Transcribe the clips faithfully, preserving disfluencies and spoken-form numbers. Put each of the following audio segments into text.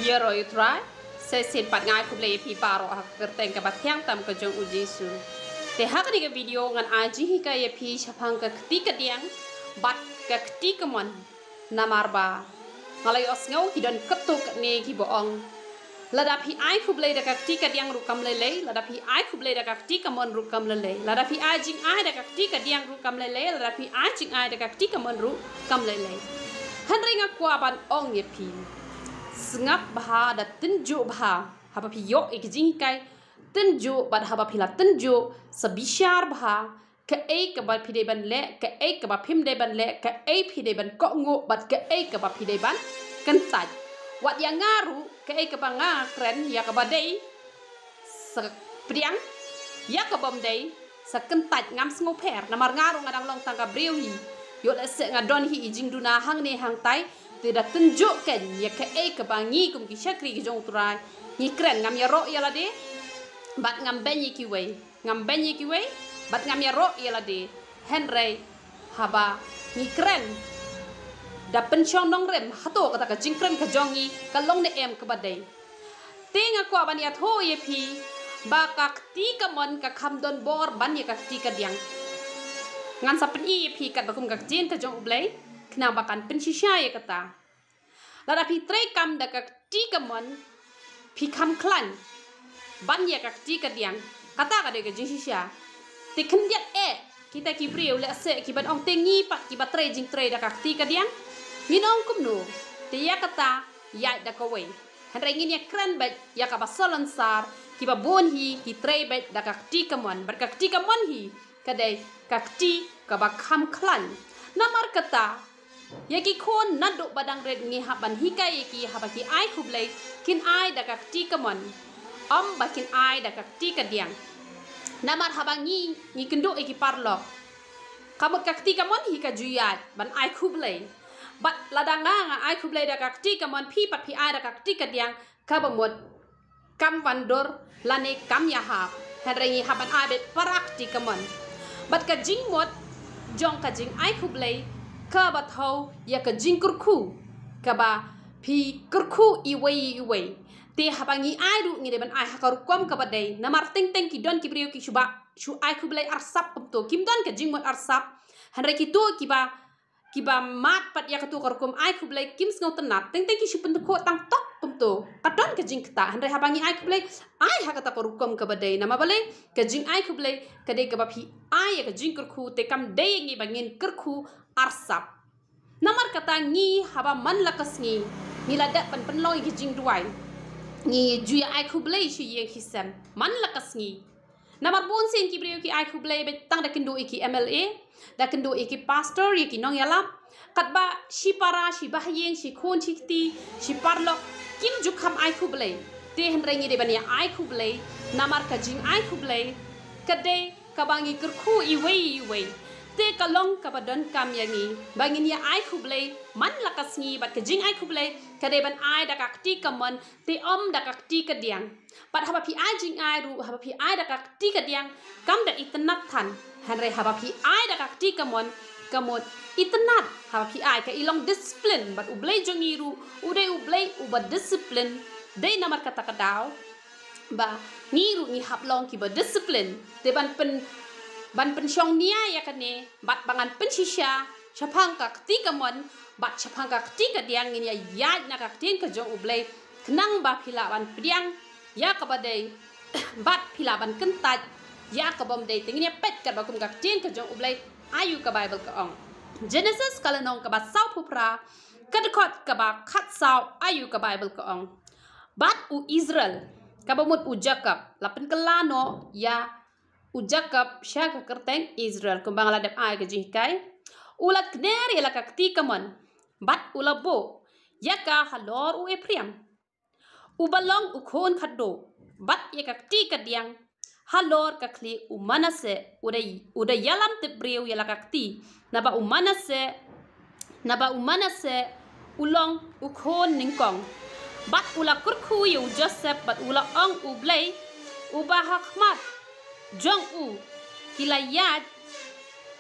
Ïaroh ïa u Trai. Sa shisien pat nga ai khublei ïa phi baroh ha ka kyrteng kaba thiang tam ka jong u Jisu. Te ha kane ka video ngan ai jinghikai ïa phi shaphang ka kti kadiang bad ka kti kamon. Namar ba nga la ïohsngew ki don katto katne kiba ong, lada phi ai khublei da ka kti kadiang ruh kam lei lei, lada phi ai khublei da ka kti kamon ruh kam lei lei, lada phi ai jingai da ka kti kadiang ruh kam lei lei, lada phi ai jingai da ka kti kamon ruh kam lei lei. Hynrei nga kwah ban ong ïa phi, sngap bha da tynjuh bha haba phi ïoh ïa ki jinghikai. Tynjuh bad haba phi la tynjuh, sa bishar bha kaei kaba phi dei ban leh, kaei kaba phim dei ban leh, kaei phi dei ban kohnguh bad kaei kaba phi dei ban kyntait. Wat ïa nga ruh, kaei kaba nga kren ïa kaba dei sa pdiang, ïa kabym dei sa kyntait, ngam sngewpher. Namar nga ruh nga dang long tang ka briew hi. Ïoh lehse nga don hi i jingduna hangne hangtai, te da tynjuh kein ïa kaei kaba ngi kum ki shakri ki jong u Trai ngi kren. Ngam ïaroh ïa lade bad ngam beiñ ïa kiwei, ngam beiñ ïa kiwei bad ngam ïaroh ïa lade. Hynrei haba ngi kren da pynshong nongrim, hato kata ka jingkren ka jong ngi ka long ne em kaba dei? Te nga kwah ban ïathuh ïa phi ba ka kti kamon ka kham don bor ban ïa ka kti kadiang. Ngan sa pyni ïa phi katba kum ka ktien ka jong u Blei, khnang ba kan pynshisha ïa kata. Lada phi trei kam da ka kti kamon, phi kham khlaiñ ban ïa ka kti kadiang. Kata ka dei ka jingshisha. Te khyndiat eh kita ki briew lehse ki ban ong, te ngi pat kiba trei jingtrei da ka kti kadiang, ngin ong kumno? Te ïa kata ïaid da kawei. Hynrei ngin ïa kren beit ïa kaba salonsar, kiba bun hi ki trei beit da ka kti kamon, bad ka kti kamon hi ka dei ka kti kaba kham khlaiñ. Namar kata, ïa ki khun naduh ba dang rit ngi hap ban hikai ïa ki, haba ki ai khublei, kin ai da ka kti kamon, ym ba kin ai da ka kti kadiang. Namar haba ngi, ngi kynduh ïa ki paralok, ka mut ka kti kamon hi ka ju ïaid ban ai khublei. Bad lada nga, nga ai khublei da ka kti kamon, phi pat phi ai da ka kti kadiang, kaba mut kam wandur lane kam ïahap. Hynrei ngi hap ban ai beit para kti kamon. Bad ka jingmut jong ka jingai khublei kaba thew ïa ka jingkyrkhu, kaba phi kyrkhu iwei iwei. Te haba ngi ai ruh ngi dei ban ai ha ka rukom kaba dei. Namar teng teng ki don ki briew ki shu ba, shu ai khublei arsap kumto, kim don ka jingmut arsap. Hynrei kito kiba kiba mad pat ïa kato ka rukom ai khublei kim sngewtynnat, teng teng ki shu pyndkhuh tang tok kumto. Ka don ka jingktah, hynrei haba ngi ai khublei, ai ha kata ka rukom kaba dei. Namar balei? Ka jingai khublei ka dei kaba phi ai ïa ka jingkyrkhu, te kam dei ïa ngi ba ngin kyrkhu arsap. Namar kata ngi haba man la ka sngi ngi la dep ban pynlong ïa ki jingduwai, ngi ju ïa ai khublei sha ïing sha sem man la ka sngi. Namar bun sien ki briew ki ai khublei beit tang da kynduh ïa ki M L A, da kynduh ïa ki pastor, ïa ki nongïalap. Katba shi para, shi bahaïing, shi khun, shi kti, shi paralok kim ju kham ai khublei. Te hynrei ngi dei ban ïa ai khublei, namar ka jingai khublei ka dei kaba ngi kyrkhu iwei iwei. Te ka long kaba donkam ïa ngi ba ngin ïa ai khublei man la ka sngi, bad ka jingai khublei ka dei ban ai da ka kti kamon, te ym da ka kti kadiang. Bad haba phi ai jingai ruh, haba phi ai da ka kti kadiang, kam da itynnad than. Hynrei haba phi ai da ka kti kamon, ka mut itynnad. Haba phi ai, ka i long discipline. Bad U Blei jong ngi ruh u dei U Blei uba discipline. Dei namar kata ka daw ba ngi ruh ngi hap long kiba discipline. Te ban pyn, ban pynshong nia ïa kane, bad ba ngan pynshisha shaphang ka kti kamon bad shaphang ka kti kadiang, ngin ïa ïaid na ka ktien ka jong U Blei, khnang ba phi lah ban pdiang ïa kaba dei bad phi lah ban kyntait ïa kabym dei. Te ngin ïa peit katba kum ka ktien ka jong U Blei, aïu ka Baibl ka ong. Genesis ka lynnong kaba sawphew phra, ka dkhot kaba khatsaw, aïu ka Baibl ka ong. Bad u Israel, kaba mut u Jakob, la pynkylla noh ïa u Jakob sha ka kyrteng Israel, kumba nga la dep ai ka jinghikai. U la kner ïa la ka kti kamon bad u la buh ïa ka halor u Ephraim, uba long u khun khadduh, bad ïa ka kti kadiang halor ka khlieh u Manasseh, u da, u da ïalam tip briew ïa la ka kti. Naba u Manasseh, naba u Manasseh u long u khun nyngkong. Bad u la kyrkhu ïa u Joseph, bad u la ong, U Blei uba ha khmat jong u ki la ïaid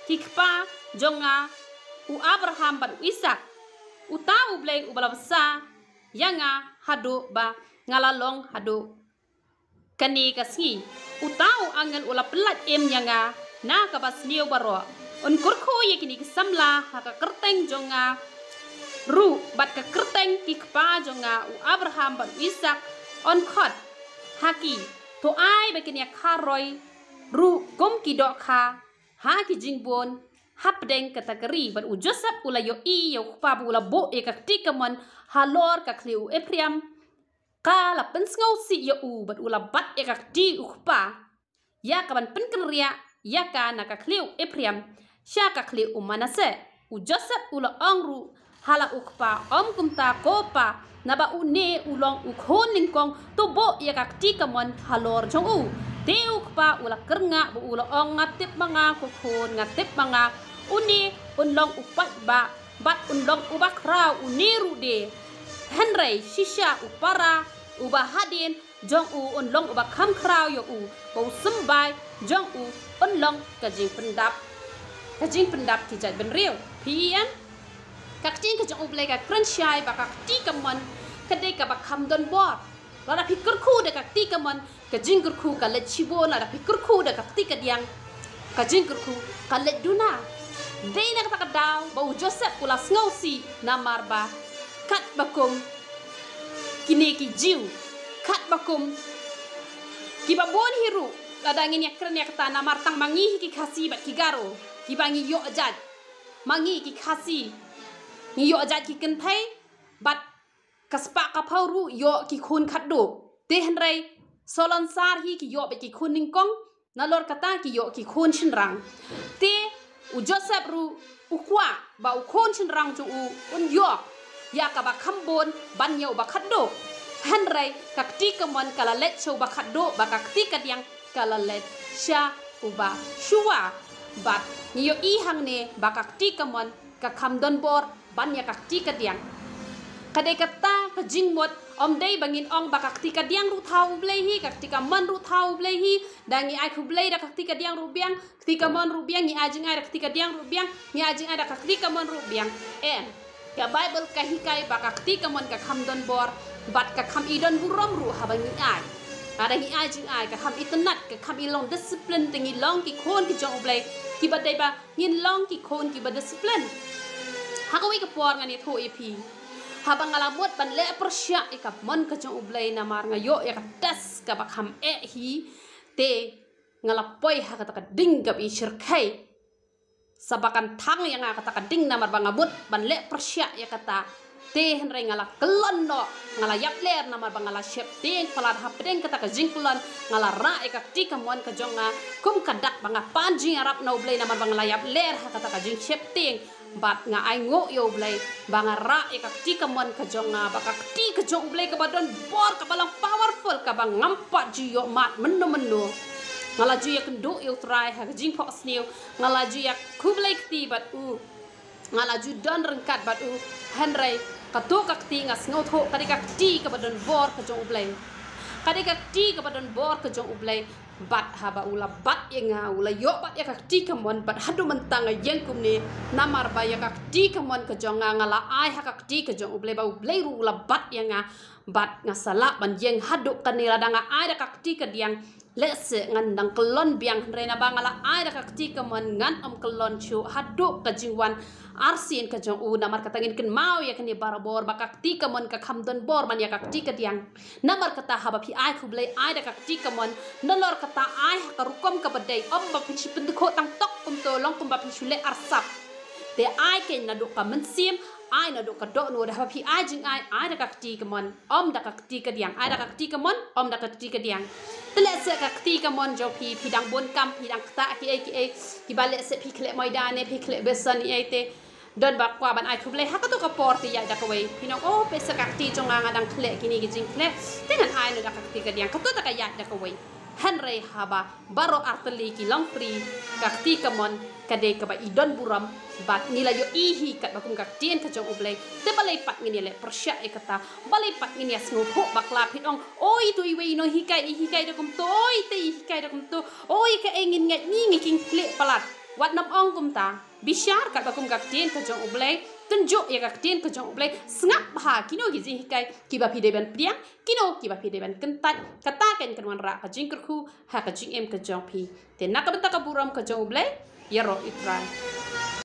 ki kpa jong nga u Abraham bad u Isaak, uta U Blei uba la bsa ïa nga haduh ba nga la long haduh kane ka sngi. Uta u angel u la pyllait im ïa nga na kaba sniew baroh. Un kyrkhu ïa kine ki samla ha ka kyrteng jong nga ruh bad ka kyrteng ki kpa jong nga u Abraham bad u Isak, un khot ha ki, to ai ba kin ïa kharoi ruh kum ki dohkha ha ki jingbun hapdeng kata ka ri. Bad u Joseph u la ïohi ïa u kpa ba u la buh ïa ka kti kamon halor ka khlieh u Ephraim, ka la pynsngewsih ïa u bad u la bat ïa ka kti u kpa ïa ka ban pynkynriah ïa ka na ka khlieh u Ephraim sha ka khlieh u Manasseh. U Joseph u la ong ruh ha la u kpa, ym kumta ko pa, naba une u long u khun nyngkong, to buh ïa ka kti kamon halor jong u. Te u kpa u la kyrngah ba u la ong, nga tip ma nga ko khun, nga tip ma nga, une un long u paidbah bad un long uba khraw une ruh de. Hynrei shisha u para uba hadien jong u un long uba kham khraw ïa u, ba u symbai jong u un long ka jingpyndap, ka jingpyndap ki jaitbynriew. Phi ïohi em? Ka ktien ka jong U Blei ka kren shai ba ka kti kamon ka dei kaba kham don bor. Lada phi kyrkhu da ka kti kamon, ka jingkyrkhu ka leit shibun, lada phi kyrkhu da ka kti kadiang, ka jingkyrkhu ka leit duna. Dei na kata ka daw ba u Joseph u la sngewsih namar ba katba kum kine ki Jiw, katba kum kiba bun hi ruh, lada ngin ïa kren ïa kata, namar tang ma ngi hi ki Khasi bad ki Garo kiba ngi ïoh jait, ma ngi ki Khasi ngi ïoh jait ki kynthei bad ka spah ka phew ruh ïoh ki khun khatduh. Te hynrei salonsar hi ki ïoh bad ki khun nyngkong, nalor kata ki ïoh ki khun shynrang. Te u Joseph ruh u kwah ba u khun shynrang jong u un ïoh ïa kaba kham bun ban ïa uba khatduh. Hynrei ka kti kamon ka la leit sha uba khatduh, bad ka kti kadiang ka la leit sha uba shuwa. Bad ngi ïohi hangne ba ka kti kamon ka kham don bor ban ïa ka kti kadiang. Ka dei kata ka jingmut, ym dei ba ngin ong ba ka kti kadiang ruh thaw U Blei hi, ka kti kamon ruh thaw U Blei hi. Da ngi ai khublei da ka kti kadiang ruh biang, kti kamon ruh biang, ngi ai jingai da ka kti kadiang ruh biang, ngi ai jingai da ka kti kamon ruh biang. Em, ka Baibl ka hikai ba ka kti kamon ka kham don bor bad ka kham i don burom ruh haba ngi ai. Lada ngi ai jingai, ka kham itynnad, ka kham i long discipline, te ngi long ki khun ki jong U Blei kiba dei ba ngin long ki khun kiba discipline. Ha kawei ka por ngan ïathuh ïa phi, haba nga la mut ban leh pyrshah ïa ka mon ka jong U Blei namar nga ïoh ïa ka test kaba kham eh hi, te nga la poi ha kata ka ding kaba i shyrkhei. Sa ba kan thang ïa nga kata ka ding namar ba nga mut ban leh pyrshah ïa kata. Te hynrei nga la kyllon noh, nga la ïapler namar ba nga la sheptieng palat hapdeng kata ka jingkyllon. Nga la rah ïa ka kti kamon ka jong nga kum ka dak ba nga pan jingïarap na U Blei namar ba nga la ïapler ha kata ka jingsheptieng. Bad nga ainguh ïa U Blei ba nga rah ïa ka kti kamon ka jong nga, ba ka kti ka jong U Blei kaba don bor, kaba long powerful, kaba ngam pat ju ïoh mad mynno mynno. Nga la ju ïakynduh ïa U Trai ha ka jingphohsniew, nga la ju ïakhublei kti bad u, nga la ju don ryngkat bad u. Hynrei kato ka kti nga sngewthuh ka dei ka kti kaba don bor ka jong U Blei. Ka dei ka kti kaba don bor ka jong U Blei. Bad haba u la bat ïa nga, u la ïoh bat ïa ka kti kamon, bad haduh mynta nga ïeng kumne, namar ba ïa ka kti kamon ka jong nga nga la ai ha ka kti ka jong U Blei, ba U Blei ruh u la bat ïa nga. Bad nga sa lah ban ïeng haduh kane, lada nga ai da ka kti kadiang, lehse ngan dang kyllon biang, hynrei naba nga la ai da ka kti kamon ngan ym kyllon shuh haduh ka jingwan arsien ka jong u. Namar kata ngin kynmaw ïa kane barabor ba ka kti kamon ka kham don bor ban ïa ka kti kadiang. Namar kata haba phi ai khublei, ai da ka kti kamon, nalor kata ai ha ka rukom kaba dei, ym ba phi shu pyndkhuh tang tok kumto, long kumba phi shu leh arsap. Te ai kein naduh ka mynsiem, ai naduh ka dohnud, haba phi ai jingai, ai da ka kti kamon, ym da ka kti kadiang, ai da ka kti kamon, ym da ka kti kadiang. Te lehse ka kti kamon jong phi, phi dang bun kam, phi dang ktah kiei kiei, kiba lehse phi khleh maida ne phi khleh besan ïa te. Don ba kwah ban ai khublei ha kato ka por te ïaid da kawei. Phi ong, oh, peit sa ka kti jong nga, nga dang khleh kine ki jingkhleh, te ngan ai noh da ka kti kadiang, kato te ka ïaid da kawei. Hynrei haba baroh artylli ki long free, ka kti kamon ka dei kaba i don burom. Bad ngi la ïohi hi katba kum ka ktien ka jong U Blei. Te balei pat ngin ïa leh pyrshah ïa kata, balei pat ngin ïa sngewthuh bakla, phi ong, oi, to iwei i nonghikai i hikai da kumto, oi, te i hikai da kumto, oi, kaei ngin ngeit, ngi ngi kynthih palat. Wat nym ong kumta. Bishar katba kum ka ktien ka jong U Blei, Tynjuh ïa ka ktien ka jong U Blei, sngap bha kino ki jinghikai kiba phi dei ban pdiang, kino kiba phi dei ban kyntait. Kata kan kan wanrah ka jingkyrkhu ha ka jingim ka jong phi. Te na ka bynta ka burom ka jong U Blei, ïaroh ïa U Trai.